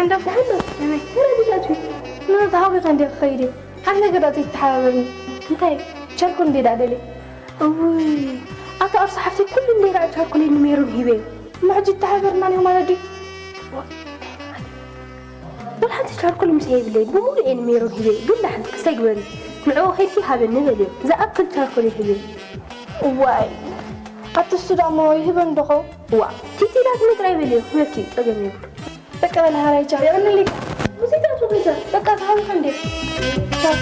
እንዳ ፍሕሎ፣ ከመይ? ተረዲዳት እዩ። ንመተሃዊኸ እንዲያ ክኸይድ እየ። ሓንቲ ነገር ዳኣ ዘይተሓባበርኒ። እንታይ? ቸርኮል እንዴ ዳኣ ደልየ? እውይ፣ ኣታ ኣርሳ ሓፍተይ ኩሉ እንዴ ዳኣ ቸርኮል ንሜሮን ሂበ። እሞ ሕጂ ይተሓባበርና ኒሆ ማለት ድዩ? ዋ፣ እንታይ ማለት? ወላ ሓንቲ ቸርኮል ምሳይ የብለይ። ብምሉእ እየ ንሜሮን ሂበ። ግን ዳሓን ክስታይ ግበሪ። ንዕኡ ከይድኪ ሃበኒ በልዮ። ዝኣክል ቸርኮል ይህብ። እዋይ፣ ኣቲ እሱ ዳሞ ይህበን ዶኾ? ዋ፣ ቲቲ ኢላትኒ ጥራይ በልዮ። ክበኪ፣ ጸገም የብሉ። በቃ በል ሃራይ ቻው። የቐንልይ። ሙዚቃ ትወዛ። በቃ ተሃዊኸ እንዴ? ቻው።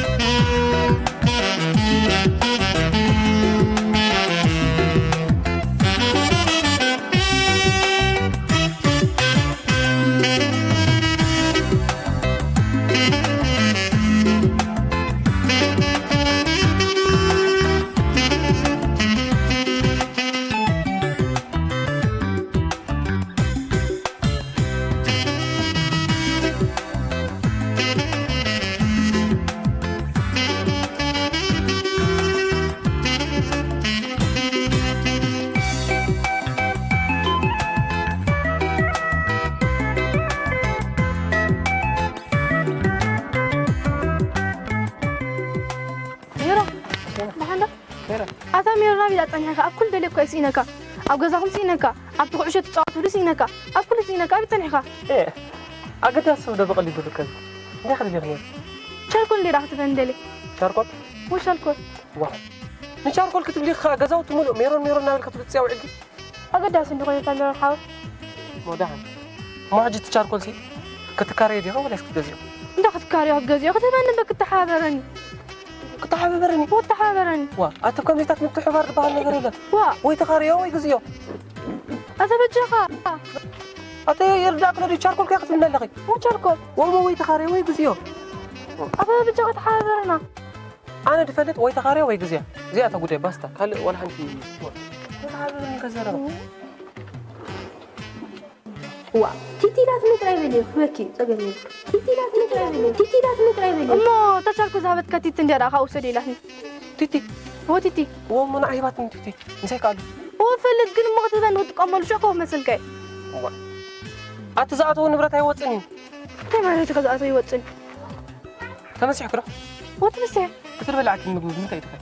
ሜሮ፣ ደሓን ዶ? ሜሮ። ኣታ ሜሮ፣ ናበይ ጸኒሕካ? ኣብ ኩሉ ደልየካ እየ ስኢነካ። ኣብ ገዛኹም ስኢነካ፣ ኣብቲ ኩዕሾ ትጻወትሉ ስኢነካ፣ ኣብ ኩሉ ስኢነካ፣ ኣበይ ጸኒሕካ? ኤ፣ ኣገዳሲ ሰብ ዶ ብቐሊሉ ዝርከብ? እንታይ ክደልየኺ ነይሩ? ቻርኮል እንዴ ዳኣ ክትበኒ ደልየ። ቻርኮል? ወ ቻርኮል። ዋ። ንቻርኮል ክትብሊ ኸኣ ገዛውቲ ሙሉእ ሜሮን ሜሮን እናበልካ ትብጽያ ውዒልኪ? ኣገዳሲ እንድኾነ እታ ሜሮን ሓወይ። እሞ ደሓን። እሞ ሕጂ እቲ ቻርኮልሲ ክትካረዮ ዲኻ ወላስ ክትገዝኦ? እንዳ ክትካረዮ ክትገዝኦ ክትህበኒ እምበር ክትተሓባበረኒ። ክትተሓባበረኒ? ክትተሓባበረኒ። ዋ፣ ኣቲ ከምዚታት ምትሕባር ዝበሃል ነገር የለን። ዋ። ወይ ተኻረዮ ወይ ግዝዮ። ኣታ በጃኻ። ኣቲ ይርዳእኪ ዶ ቻርኮል ከ ክትብልኒ ኣለኺ? ዋ ቻርኮል። ወሞ ወይ ተኻረዮ ወይ ግዝዮ። ኣታ በጃኻ ተሓባበረና። ኣነ ድፈልጥ ወይ ተኻርያ ወይ ግዜያ። እዚኣ እታ ጉዳይ ባስታ። ካልእ ዋላ ሓንቲ። ተዛረባ። ዋ፣ ቲቲ ኢላትኒ ጥራይ በልዮ፣ ክበኪ ጸገም የብሉ። ቲቲ ኢላትኒ ጥራይ በልዮ፣ ቲቲ ኢላትኒ ጥራይ በልዮ። እሞ እታ ቻርኮ ዝሃበትካ ቲቲ እንድያ ደኣ ካብኣ ውሰዶ ኢላትኒ። ቲቲ? እዎ ቲቲ። እዎ እሞ ንዓይ ሂባትኒ ቲቲ። እንታይ ከኣሉ? እዎ እፈልጥ ግን እሞ ክትህበኒ ክጥቀመሉ ሽዑ ከው መሰልካ እዩ። እዋ። ኣቲ ዝኣተወ ንብረት ኣይወጽን እዩ። እንታይ ማለት እዩ ዝኣተወ ይወጽን? ተመሲሕኪ ዶ? ወዲ ምሴ። እቲ ዝበላዕኪ ምግቢ ብምንታይ እዩ ተኸ?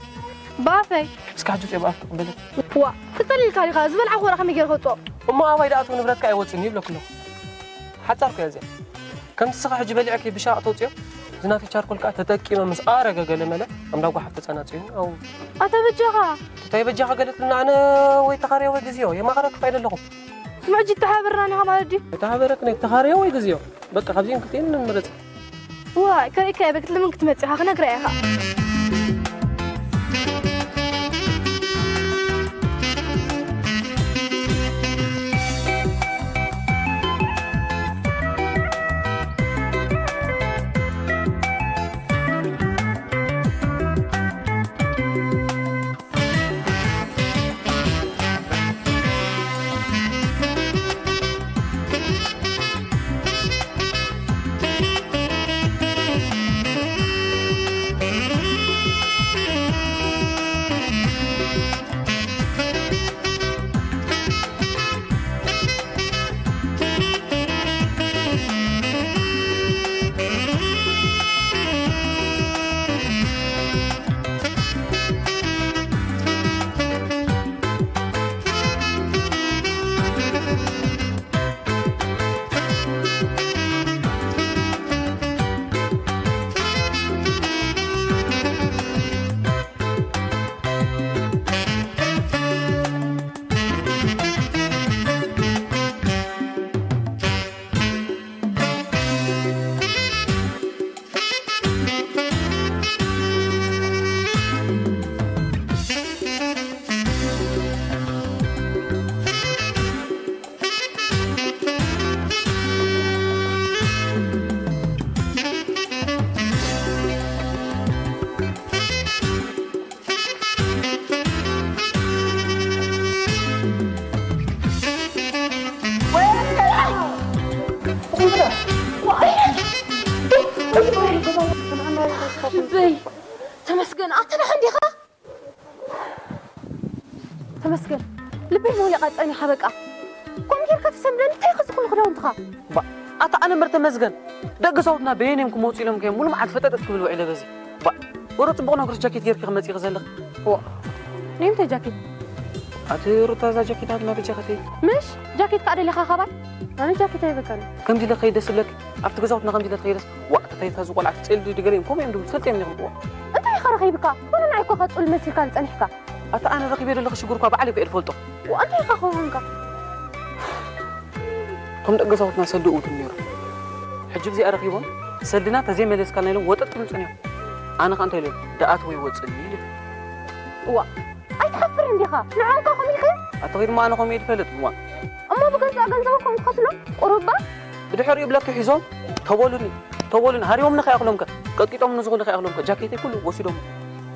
ብኣፈይ። እስከ ሕጂ ውፅኦ ብኣፍኪ ቅበለት። ዋ፣ ትጸልልካ ዲኻ? ዝበልዓኹ ወረ ከመይ ገይረ ከውፅኦ? እሞ ኣባይ ደኣ እቶ ንብረትካ ኣይወፅን እዩ ይብለኪ ኣለኹ። ሓፃር እኮ እያ እዚኣ። ከምቲ እስኻ ሕጂ በሊዕኪ ብሻቕ ተውፅኦ፣ እዚ ናተይ ቻርኮል ከዓ ተጠቂመ ምስ ኣረገ ገለ መለ ኣምላኽ ጓሓፍ ተፀናፅዩኒ። ኣው። ኣታ በጃኻ። እንታይ በጃኻ ገለ ትብልና? ኣነ ወይ ተኻርዮ ወይ ግዝዮ የማኸረኪ ፋይዳ ኣለኹ። እሞ ሕጂ ተሓበርና ኒኻ ማለት ድዩ? ተሓበረክ ናይ ተኻርዮ ወይ ግዝዮ? በቃ ካብዚኦም ክልቲኤን ንምረፅ። ዋይ፣ ከርእየካ እየ፣ በክት ልምን ክትመጽእ ኢኻ፣ ክነግራ እየ ኸኣ። ልበይ ተመስገን፣ ኣታ ደሓን ዲኻ? ተመስገን፣ ልበይ መውሊቓ ጸኒሓ በቃ። ከምኡ ጌርካ ትሰምረኒ፣ እንታይ ኢኻ ዝኹሉ ክዳውንትኻ? ባ፣ ኣታ ኣነ ምርተ መዝገን ደቂ ገዛውትና በየነዮም ክመፁ ኢሎም ከዮም ሙሉ መዓልቲ ፈጠጠጥ ክብል ውዒለ በዚ። ባ ወረ ፅቡቕ ነግርሽ ጃኬት ጌርኪ ክመፂ ዘለኺ። ዋ ንምንታይ ጃኬት? ኣቲ ሩታ እዛ ጃኬት ሃብና በጃ ከተይ። ምሽ ጃኬት ከዓ ደሊኻ ካባይ? ኣነ ጃኬት ኣይበካኒ። ከምዚ ኢለ ከይደስ ብለኪ ኣብቲ ገዛውትና ከምዚ ኢለ ከይደስ። ዋ ተታይታ ዝቆልዓ ትፅእል ድገለ እዮም ከምኡ እዮም ድብሉ ትፈልጥ እዮም ዲኹም። ዋ እንታይ ኢኻ ረኺብካ? ኮነ ንዓይ እኮ ከፅሉ መሲልካ ዝፀኒሕካ። ኣታ ኣነ ረኺበ ዘለኹ ሽግር እኳ ባዕለይ እኮ እየ ዝፈልጦ። ዋ እንታይ ኢኻ ከሆንካ? ከም ደቂ ገዛውትና ሰዲ እውትን ነይሩ። ሕጂ ብዚኣ ረኺቦም ሰድና ተዘይመለስካልና ኢሎም ወጠጥ ክብሉ ጸኒሖም። ኣነ ኸኣ እንታይ ኢለ? ደኣት ወይ ወጽእ ኢለ። እዋ ኣይትሓፍርን ዲኻ? ንዓኻ ከምኡ ኢልካ? ኣታ ወይ ድማ ኣነ ከምኡ እየ ዝፈልጥ። እዋ እሞ ብገንዘብ ገንዘብ ከም ትኸስሎ ቁሩባ ብድሕሪኡ ብለኪ ሒዞም ተበሉኒ ተበሉኒ ሃሪቦምኒ ከይኣኽሎም ከ ቀጥቂጦምኒ ዝኾነ ከይኣኽሎም ከ ጃኬተይ ኩሉ ወሲዶም።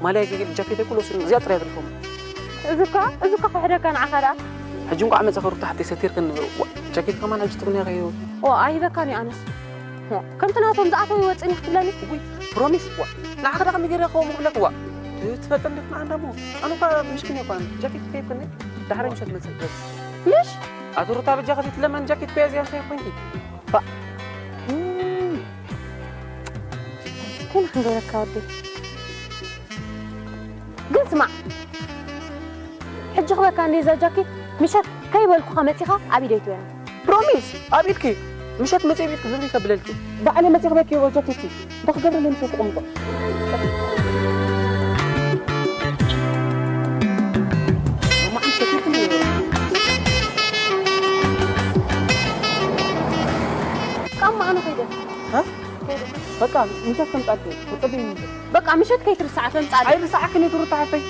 ማልያ ጌጌ ጃኬተይ ኩሉ ወሲዶም። እዚኣ ጥራይ ኣትሪፎም። እዚኳ እዚኳ ክሕደካ ንዓኻ ደኣ። ሕጂ እንኳዕ መጻኻ ሩታ ሓፍተይ ሰቲርክን። ዋ፣ ጃኬት ከማን ሕጂ ትኽንያ ከይህቡ። ኦ ኣይበካን እዩ ኣነስ። ዋ፣ ከምቲ ናቶም ዝኣተው ይወጽእን ክትብለኒ። ውይ ፕሮሚስ። ዋ፣ ንዓኻ ደኣ ከመይ ገይረ ክኸውን ክብለክ። ዋ፣ ትፈልጥ እንዴት ንዓንዳ እሞ ኣነ እኳ ምሽክን እየ እኳ ጃኬት ከይብክኒ ዳሕራይ ምሸት መጸ። ምሽ ኣቶ ሩታ በጃ ከፊት ለመን ጃኬት ኮያ እዚኣ እንታይ ኮይንኪ? ባ እንታይ ክንገብረካ ወዲ። ግን ስማዕ ሕጂ ክበካ እንደ እዛ ጃኬት ምሸት ከይበልኩኻ መጺኻ ኣብ ኢደይ ትበኒ። ፕሮሚስ ኣብ ኢድኪ ምሸት መጺ ኣብ ኢድኪ ዝብሪ ከብለልኪ። ባዕለ መጺ ክበኪ ወጃ ኬቲ እንታይ ክገብር ለምሰ ተቐምጦ። ካብ መዓኑ ከይደ። በቃ ምሸት ከምጻልኪ ተጸበይኒ። በቃ ምሸት ከይትርስዓ ተምጻለይ። ኣይርስዓክን እየ ትሩታ ሓፍተይ።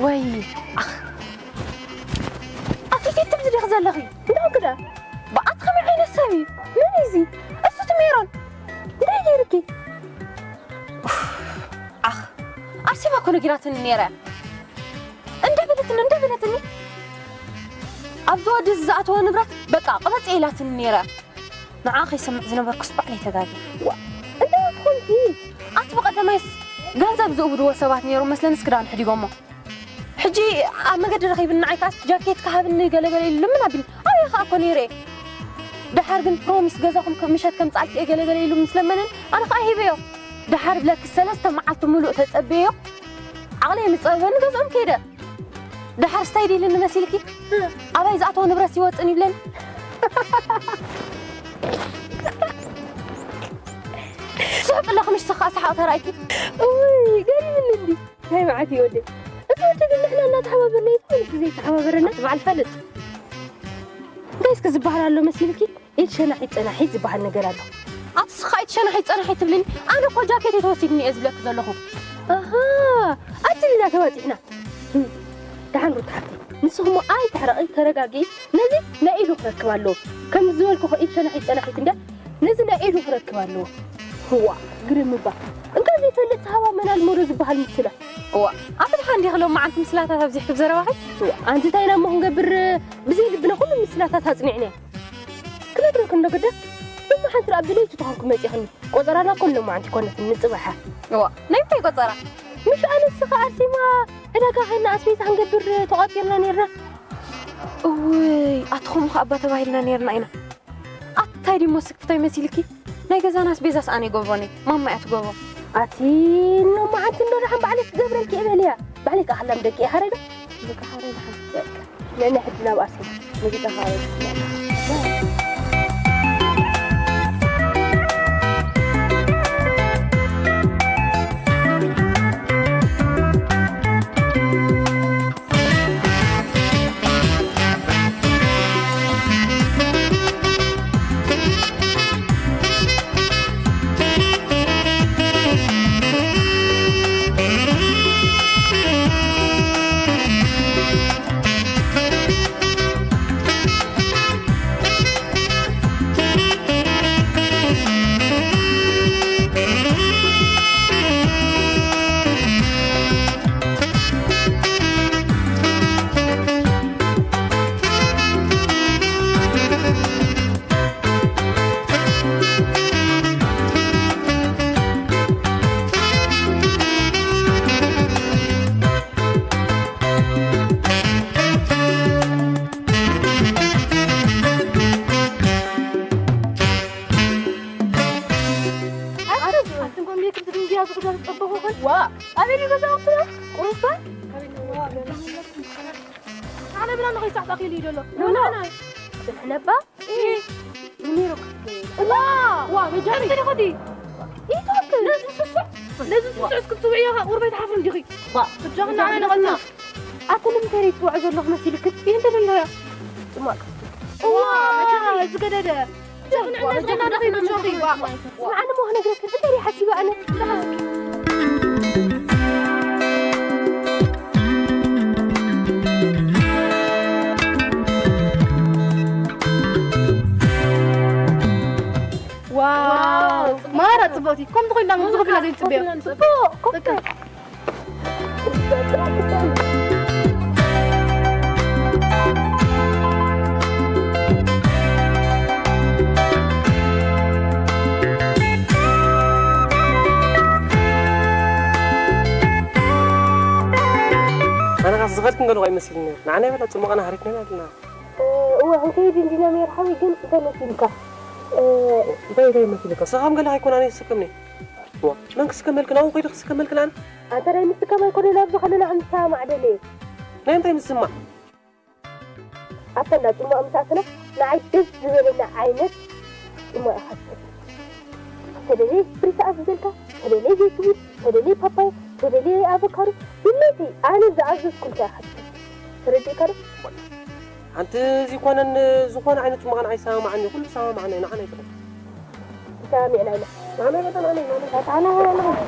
ወይ ኣኽ ኣቲ ቲቲ ትብሊ ዲኺ ዘለኺ? እንታይ ክዳ? ብኣት ከመይ ዓይነት ሰብ እዩ? መን እዩ እዚ? እሱ እቲ ሜሮን እንታይ ገይሩኪ? ኣኽ ኣርሴማ እኮ ነጊራትኒ ነይራ። እንደ በለትኒ እንደ በለትኒ ኣብዚ ወዲ እዚ ዝኣተወ ንብረት በቃ ቅበጽ ኢላትኒ ነይራ። ንዓ ከይሰምዕ ዝነበርኩስ ባዕለይ ተጋግየ። ዋ እንታይ ትኾንኪ? ኣቲ ብቐደማይስ ገንዘብ ዝእውድዎ ሰባት ነይሩ መስለንስ ክዳን ሕዲጎሞ። ሕጂ ኣብ መገዲ ረኺብኒ ንዓይ ከኣስ ጃኬት ክሃብኒ ገለገለ ኢሉ ልምን ኣቢኒ ኣበይ ከኣ እኮ ነይረ። ደሓር ግን ፕሮሚስ ገዛኹም ከም ምሸት ከምጻልኪ እየ ገለገለ ኢሉ ምስ ለመነኒ ኣነ ከኣ ሂበዮ። ደሓር ብለኪ ሰለስተ መዓልቲ ምሉእ ተጸበዮ። ዓቕለይ ምስ ጸበበኒ ገዝኦም ከይደ። ደሓር ስታይ ድልኒ መሲልኪ? ኣባይ ዝኣተወ ንብረት ይወፅን ይብለኒ። ስሕቂ ኣለኺ ምሽ ስኻ ሰሓቕ ተራእይኪ። እውይ ገሪምኒ እንዲ። ናይ መዓት እዩ ወደይ። እዚ ወዲ ግን ንሕና እናተሓባበርና ይኮን እቲ ዘይተሓባበረና? ኣቲ በዓል ፈልጥ። እንታይ እስኪ ዝበሃል ኣሎ መሲልኪ? ኢድ ሸናሒት ጸናሒት ዝበሃል ነገር ኣሎ። ኣቲ ስኻ ኢድ ሸናሒት ጸናሒት ትብልኒ? ኣነ እኮ ጃኬት ተወሲድኒ እየ ዝብለኪ ዘለኹ። ኣሃ ኣቲ ሊላ ተባጺሕና። ደሓን ሩታ ሓፍተይ ንስኹም ኣይትሕረቒ ተረጋጊ። ነዚ ናይ ኢዱ ክረክብ ኣለዎ። ከም ዝበልኩ ኢድ ሸናሒት ጸናሒት እንዳ ነዚ ናይ ኢዱ ክረክብ ኣለዎ። ህዋ ግርም እባ እንካ ዘይፈልጥ ሃባ መናል ሞዶ ዝበሃል ምስላ። እዋ ኣቲ ደሓን ዲኺ ሎማዓንቲ ምስላታት ኣብዚሕኪ ብዘረባኺ? እዋ ኣንቲ እንታይ ኢና እሞ ክንገብር ብዘይ ልብና ኩሉ ምስላታት ኣጽኒዕና። ክነግረኪ እንዶ ግዳ ሎማዓንቲ ደኣ ብለይቲ ተኾንኩ መጺኽኒ። ቆጸራና እኮ ሎማዓንቲ ኮነትኒ ጽባሓ። እዋ ናይ ምንታይ ቆጸራ? ምሽ ኣነስ ከኣ ኣርሴማ ዕዳጋ ኸይድና ኣስቤዛ ክንገብር ተቋጺርና ኔርና። እውይ ኣቲ ኸምኡ ኸኣ እባ ተባሂልና ኔርና ኢና። ኣታይ ዲሞ ስክፍታይ መሲልኪ? ናይ ገዛና ኣስቤዛስ ኣነ ይገብሮኒ ማማ እያ ትገብሮ። ኣቲ ኖ መዓንቲ እንዶ ደሓን ባዕለይ ክገብረልኪ እየ በልያ። ባዕለይ ከኣ ሃላም ደቂ እየ ሃረዶ። በቃ ሃረዶ ሓንቲ በቃ። ነነ ሕጂ ናብ ኣርሴማ ሙዚቃ ሃረዶ። ዋ ኣበይ ገዛውትና ቁሩባ ኣነ ብላ ንኸይሳዕ ታኺሉ ይደሎ ኖ፣ ኖ። ንሕነባ ንሚሮ ክትገይር ዋ ዋ በጃሪ ከዲ ኢቶክ ነዚ ስሱዕ ነዚ ስሱዕ እስክትውዕዮ ቁርበይ ትሓፍር እንዲኺ ዋ በጃኹ ንዓና ንቐልጥፍ ኣቲ ንምንታይ ትውዕ ዘለኹ መሲልክን ይህንተ ዘለያ ጽማቅ ዋ በጃሪ ዝገደደ ጀግና ነዝና ዳኺ በጃኺ ዋ ስምዓኒ ሞ ክነግረክን እንታይ ሓሲበ ኣነ ዋው ማራ ጽቡቕቲ ከምዚ ኮይና ከምዚ ኮይና ዘይትጽበዮ ጽቡቕ ኮከብ ኣነ ካስ ዝኸድክን ገለኹ ኣይመስልን ነይሩ ንዓና ይበላ ጽቡቕና ሃሪፍና ኣለና እወ ክንከይድ እንዲና ሜር ሓወይ ግን እንታይ መሲልካ እንታይ እንታይ መሲልካ ሰኻም ገለ ኣይኮናን ይስከምኒ ዋ መን ክስከመልክን ኣብኡ ከይዱ ክስከመልክን ኣነ ኣንተ ናይ ምስከም ኣይኮነ ናብ ዝኾነ ንዓም ዝሰማማዕ ደለ ናይ እንታይ ምስማዕ ኣፈና ጽማቕ ምስ ኣተና ንዓይ ደስ ዝበለኒ ዓይነት ጽማቕ ይሓስብ። ተደልየ ስፕሪስ ኣዝዘልካ፣ ተደልየ ዘይትዊት፣ ተደልየ ፓፓየ፣ ተደልየ ኣቨካዶ፣ ድሌቲ ኣነ ዝኣዘዝኩልካ ይሓስብ። ተረዲእካ ዶ? ሓንቲ እዚ ኮነን ዝኾነ ዓይነት ጽማቕ ንዓይ ሰማማዓኒ ኩሉ ሰማማዓኒ ንዓና ይጥቕም። ተሰማሚዕና ኢና። ኣነ በጣም ኣነ ኣነ ኣነ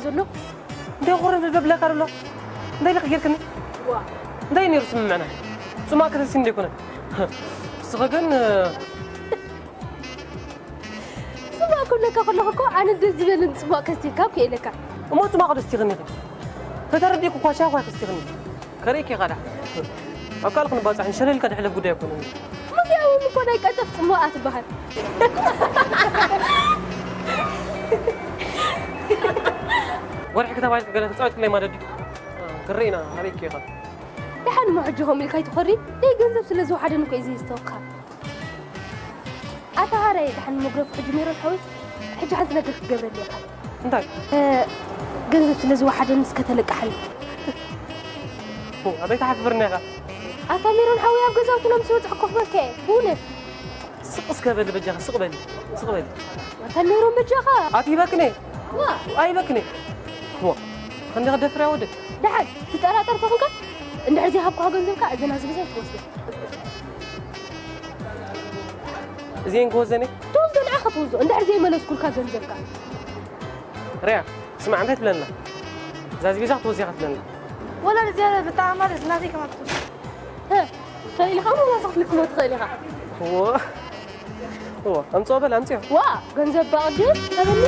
ዘሎ እንታይ ቁርብ ደብለካ ደሎ እንታይ ኢልክ ጌርክኒ? እንታይ ነይሩ ስምምዕና? ጽማእ ከተስቲኒ ደይኮነ። ንስኺ ግን ጽማእ ክብለካ ከለኹ እኮ ኣነ ደስ ዝበለኒ ጽማእ ከስቲካ እኮ ኢለካ። እሞ ጽማእ ከደስቲኽኒ ኢኺ? ተተረዲእኩ እኳ ሻሂ እኳ ከስቲኽኒ። ከርእይኪ ኢኻ ደሓን። ኣብ ካልእ ክንባጻሕ ሸለል ኢልካ ድሕለፍ ጉዳይ ኣይኮነን። እዚኣ እውን እኮ ናይ ቀጠፍ ጽማእ ትበሃል። ወርሒ ክተባሂልኪ ገለ ተጻዊትክለይ ማለት ድዩ? ክርኢ ኢና ኣበይኪ ኢኻ? ደሓን እሞ ሕጂ ከምኡ ኢልካ ኣይትኾሪ። ደይ ገንዘብ ስለ ዝወሓደኒ እኮ እዩ ዘየስተወካ። ኣታ ሃራይ ደሓን መግረፉ ሕጂ ሜሮን ሓወይ ሕጂ ሓንቲ ነገር ክትገብረለይ ኢኻ። እንታይ? ገንዘብ ስለ ዝወሓደኒ እስከ ተለቃሓኒ። ኣበይ ተሓፍፍርኒ ኢኻ? ኣታ ሜሮን ሓወይ ኣብ ገዛውትና ምስ በጻሕኩ ክበልካ እየ ብእውነት። ስቕ እስከ በሊ በጃኻ ስቕ በሊ ስቕ በሊ። ኣታ ሜሮን በጃኻ። ኣቲ ይበክነ ዋ ኣይበክነ። ዋ ከንዲ ክደፍር ያወደ። ደሓን ትጠራጠር ተኾንካ እንድሕር ዘይሃብኩኻ ገንዘብካ እዘን ኣዝቢዛ ትወስደ። እዚኤን ክወዘኒ? ትወስዶ ንዓኻ ትወስዶ እንድሕር ዘይመለስኩልካ ገንዘብካ። ርያ ስማዕ እንታይ ትብለና? እዛ ኣዝቢዛ ክትወዝያ ክትብለና። ወላ ዝያዳ ብጣዕማ ደስ ናተይ ከማ ክትወስዶ። ተሊልኻ እውን ዋዛ ክትልክሞ ትኽእል ኢኻ። እዎ እዎ ኣምፅኦ በል ኣምፅኦ። ዋ ገንዘብ ባቕድም ተበኒ።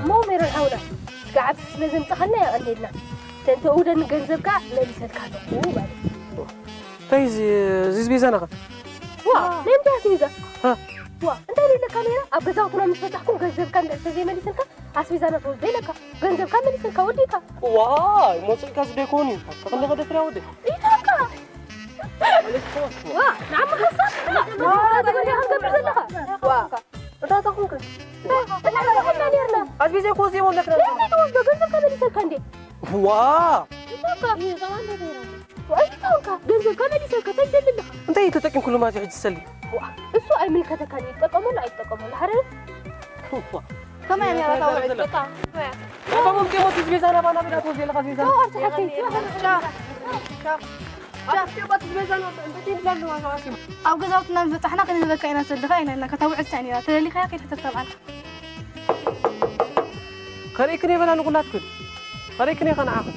እሞ ሜሮን ሓውና እስከ ዓብሲ ስለ ዘምጻኻልና የቐንየልና። ተንተ ኡደን ገንዘብካ መሊሰልካ ኣለኹ ማለት እዩ። እንታይ እዚ እዚ ቤዛና ኸ? ዋ ናይ እንታይ ኣስቤዛ? ዋ እንታይ ኢለካ ነይረ ኣብ ገዛውትና ምስ በጻሕኩም ገንዘብካ እንድሕር ተዘይመሊሰልካ ኣስቤዛና ትወስዶ ኢለካ ገንዘብካ መሊሰልካ ወዲእካ። ዋይ መጽእካ ዝደይኮን እዩ ተኽሊ ከደፍርያ ወደ ኢታካ ዋ ንዓማ ሓሳብ ዋ ገብር ዘለኻ ዋ እታ ተኹንክ ኣስቤዛ እኮ ወስደ ይሞለክ ትወስዶ ገንዘብካ መሊሰልካ እንዴ ዋ ገንዘብካ መሊሰልካ እንታይ ደልልኻ እንታይ ተጠቂምኩሉ ማለት ሕጂ ሰሊ እሱ ኣይምልከተካን ይጠቀመሉ ኣይጠቀመሉ ሓደ ከመይ ኣነ ኣታ ውዕል በቃ ጠቀሞም ቴሞት ዝቤዛ ናባና ቤዳ ትወስደ ዘለኻ ዝቤዛ ኣብ ገዛውትና ምበጻሕና ክንህበካ ኢና ሰድኻ ኢና ኢልና ከተውዕል ሰኒና ተደሊኻያ ከይትሕተት ተብዓልካ ከርእክን የበላ ንኩላትክን ከርእክን የኸ ንዓኽን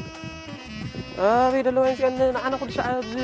ኣበይ ደለዋ እዚኣን ንዓና ኩሉ ሻዕ ኣብዚ